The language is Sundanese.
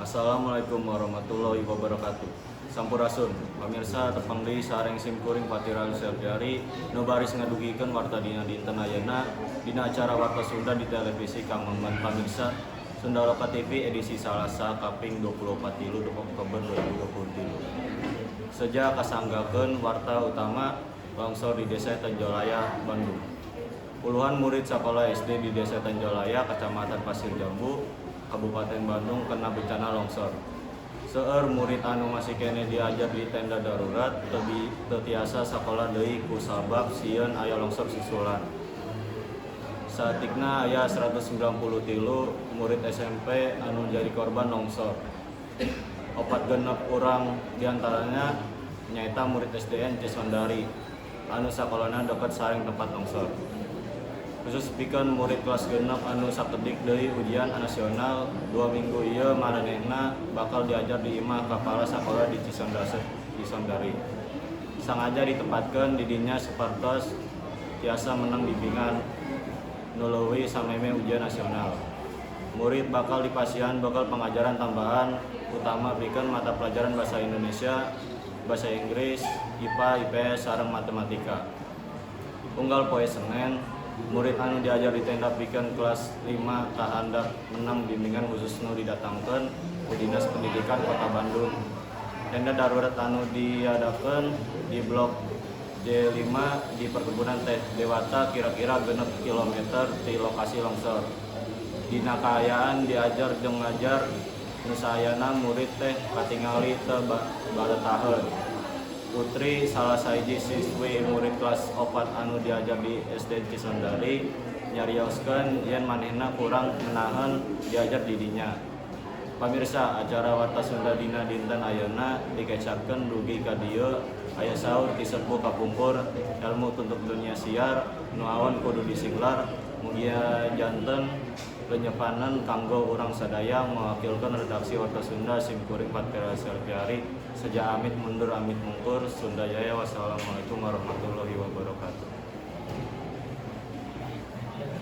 Assalamualaikum warahmatullahi wabarakatuh. Sampurasun, pamirsa, tepang deui sareng sim kuring Fatira Selviari nu baris ngadugikeun warta dina dinten ayeuna dina acara Warta Sunda di televisi kang momen pamirsa Sundaloka TV edisi Salasa kaping 24 tilu Oktober 2023. Seja kasanggakeun warta utama, longsor di Desa Tenjolaya, Bandung. Puluhan murid sekolah SD di Desa Tenjolaya, Kecamatan Pasir Jambu, Kabupaten Bandung kena bencana longsor. Seueur murid anu masih keneh diajar di tenda darurat teu tiasa sakola deui ku sabab sieun aya longsor susulan. Saeutikna aya 193 murid SMP anu jadi korban longsor. 46 urang diantaranya nyaeta murid SDN Cisondari anu sakolana deket sareng tempat longsor. Khusus pikeun murid kelas 6 anu sakedik deui ujian nasional 2 minggu ieu, maranehna bakal diajar di imah kepala sakola di Cisondari. Sangaja ditempatkeun di dinya supados tiasa menang bimbingan nu leuwih samemeh ujian nasional. Murid bakal dipasihan bekal pengajaran tambahan, utama pikeun mata pelajaran bahasa Indonesia, bahasa Inggris, IPA, IPS, sareng matematika. Unggal poe Senen, murid anu diajar di tenda pikeun kelas 5 ka handap menang bimbingan khusus nu didatangkeun ku Dinas Pendidikan Kota Bandung. Tenda darurat anu diadakeun di Blok J5 di Perkebunan Teh Dewata, kira-kira 6 kilometer di lokasi longsor. Dina kaayaan diajar jeung ngajar nu saayana, murid teh katingali teu baretaheun. Putri, salah sahiji siswi murid kelas 4 anu diajar di SD Cisondari, nyarioskeun yen manehna kurang ngeunaheun diajar di dinya. Pamirsa, acara Warta Sunda dina dinten ayeuna dikecapkeun dugi ka dieu. Aya saur ti sepuh kapungkur, "Ilmu tuntut dunia siar, nu awon kudu disinglar." Mugia janten lenyepanan kanggo urang sadaya. Mewakilkan redaksi Warta Sunda, sim kuring Fatira Selviari seja amit mundur, amit mungkur. Sunda Jaya. Wassalamualaikum warahmatullahi wabarakatuh.